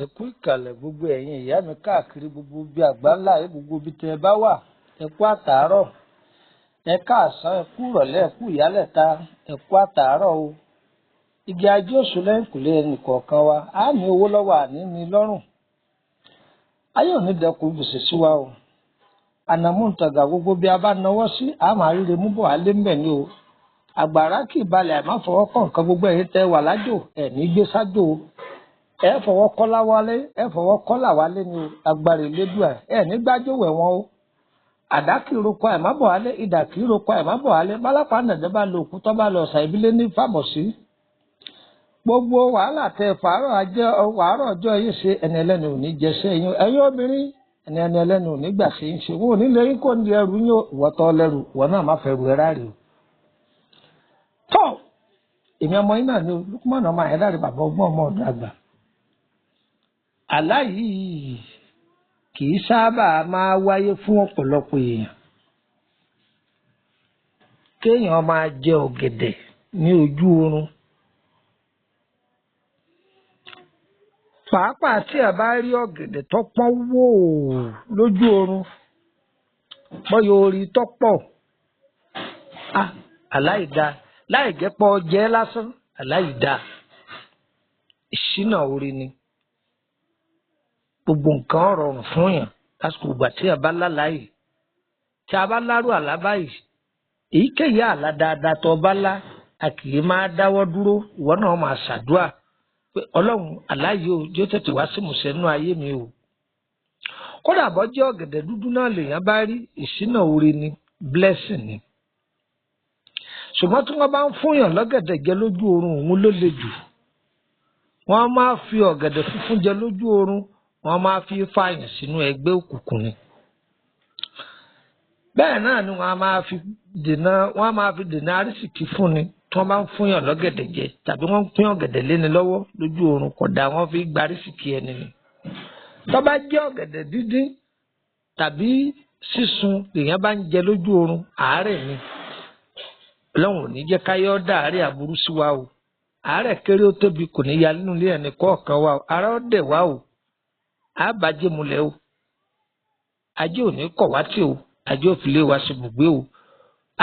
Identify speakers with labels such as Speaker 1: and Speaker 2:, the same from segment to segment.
Speaker 1: Ẹ kú ìkàlẹ̀ gbogbo ẹ̀yin ìyá mi káàkiri gbogbo ibi àgbáńlá ayé, gbogbo ibi tẹ́ ẹ bá wà. Ẹ kú àtàárọ̀, ẹ káàsán, ẹ kú ìrọ̀lẹ́, ẹ kú ìyálẹ̀ta, ẹ kú àtàárọ̀ o. Igi ajé òṣù lẹ́yìnkùlé ẹnìkọ̀ọ̀kan wa, á ní owó lọ́wọ́ àní ní lọ́rùn. Ayé ò ní dẹkùn gbèsè sí wa o. Ànàmú ntàgà gbogbo bí a bá nawọ́ sí, a máa ríre mú bọ̀ alé mbẹ̀ ni o. Àgbàrá kì í balẹ̀ àmọ́ fọwọ́ kàn nǹkan gbogbo ẹ̀yin tẹ́ wà lájò, ẹ̀ ní gbé sájò o. Ẹ fọwọ́ kọ́lá wálé, ẹ fọwọ́ kọ́là wálé ni o. Agbára Elédùà, ẹ ní gbájò wẹ̀ wọ́n o. Àdá kì í roko àìmábọ̀ alé, idà kì í roko àìmábọ̀ alé. Bálápá nàdẹ́ bá lo òkú tó bá lọ ọ̀sà ìbílẹ̀ ní fàbọ̀ sí. Gbogbo wàhálà tẹ fàárọ̀ ajẹ́ wàárọ̀ ọjọ́ yìí ṣe ẹni ẹlẹ́ni ò ní jẹsẹ́ yín. Ẹ̀yin obìnrin ẹni ẹni ẹlẹ́ni ò ní gbà ṣe ń ṣe. Wọn ò ní lè yín kó ní ẹrù yín ìwọ́tọ́ lẹ́rù, ìwọ náà má fẹ́ rù ẹ ráàlì o. Tọ́ èmi ọmọ yín náà ni Lukman ọmọ Àyẹ̀dáre bàbá ọgbọ́n ọmọ ọ̀dọ́ àgbà. Àlá yìí kì í sábà máa wáyé fún ọ̀pọ̀lọpọ̀ èèyàn. Kéèyàn máa jẹ ọ̀gẹ̀dẹ̀ ní ojú oorun. Pàápàá tí a bá rí ọ̀gẹ̀dẹ̀ tó pọ́n wòó lójú oorun, bóyá orí tó pọ̀, àlá yìí dáa. Láì jẹ́ pé ọ jẹ lásán, àlá yìí dáa. Ìṣínà orí ni. Gbogbo nǹkan rọrùn fún yàn lásìkò ìgbà tí a bá lálàá yìí. Tí a bá lárú àlá báyìí, èyíkéyìí àlá dáadáa tó bá lá, a kì í máa dáwọ́ dúró, ìwọ náà máa ṣàdúà pé Ọlọ́run àlá yìí o, jẹ́ ó tètè wá sí ìmúṣẹ nínú ayé mi o. Kódà bó jẹ́ ọ̀gẹ̀dẹ̀ dúdú náà lèèyàn bá rí, ìṣínà orí ni, blessing ni. Ṣùgbọ́n tí wọ́n bá ń fún yàn lọ́gẹ̀dẹ̀ jẹ lójú oorun, òun ló le jù. Wọ́n máa fi ọ̀gẹ̀dẹ̀ funfun jẹ lójú oorun, wọ́n máa fi fààyàn sínú ẹgbẹ́ òkùnkùn ni. Bẹ́ẹ̀ náà ni wọ́n á máa fi dènà àrísìkí fúnni tí wọ́n bá ń fún yàn lọ́gẹ̀dẹ̀ jẹ tàbí wọ́n ń pín ọ̀gẹ̀dẹ̀ léni lọ́wọ́ lójú oorun, kódà wọ́n fi gba àrísìkí ẹni ni. Tó bá jẹ́ ọ̀gẹ̀dẹ̀ díndín tàbí sísun lèèyàn bá ń jẹ lójú oorun, àárẹ̀ ni. Ọlọ́run ò ní jẹ́ káyọ́ dá àárẹ̀ aburú sí wa o. Àárẹ̀ kéré ó tóbi kò ní ya nínú ilé ẹnì kọ̀ọ̀kan wa o. Ara ó dẹ̀ wá o. Àbájé mulẹ̀ o. Ajé ò ní kọ̀ wá tì o. Ajé ò fi lé wa ṣe bùgbé o.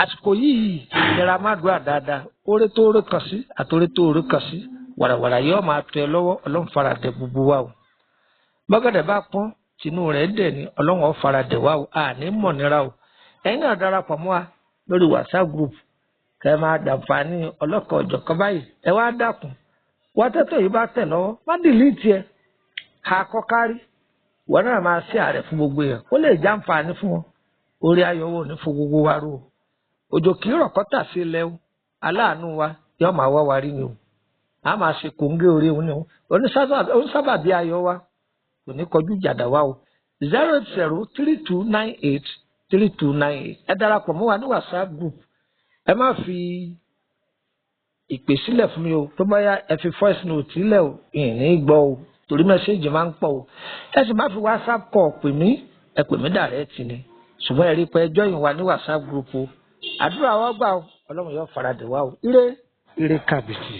Speaker 1: Àsìkò yìí ìlera má dùn àdáadáa. Oore tó oore kàn sí àtòrè tó oore kàn sí. Wàràwàrà yóò máa tẹ lọ́wọ́, Ọlọ́run fara dẹ̀ gbogbo wa o. Bọ́gẹ̀dẹ̀ bá pọ́n, tinú rẹ̀ dẹ̀ ni Ọlọ́run ó fara dẹ̀ wá o. Àní mọ̀nira o. Ẹ̀yin náà darapọ̀ mọ́ wa lórí WhatsApp group. Kẹ́ máa dànfààní ọlọ́kan ọ̀jọ̀kan báyìí. Ẹ wá dákun. Wọ́n tẹ́tọ̀ yìí bá tẹ̀ lọ́wọ́, má dìlítì ẹ̀. Ha kọ́ kárí. Wọ́n náà máa ṣe ààrẹ fún gbogbo èèyàn. Ó lè jàǹfààní fún wọn. Orí ayọ̀ wo ní fún gbogbo wa rú o. Òjò kì í rọ̀kọ́tà sí ilẹ̀ o. Aláàánú wa yóò máa wá wa rí ni o. A máa ṣe kòńgé orí òun ni o. Onísábàbí ayọ̀ wa kò ní kọjú jàdá wa o. 08032983298. Ẹ darapọ̀ mọ́ wa ní WhatsApp group. Ẹ má fi ìpè sílẹ̀ fún mi o. Tó bá yá ẹ fi voice note sílẹ̀ o. Ìní gbọ́ o. Torí mẹ́sẹ̀gì máa ń pọ̀ o. Ẹ sì má fi WhatsApp call pè mí. Ẹ pè mí direct ni. Ṣùgbọ́n ẹ rí i pé ẹ join wa ní WhatsApp group o. Àdúrà wa gbà o. Ọlọ́run yóò faradì wá o. Ire ire kàbìtì.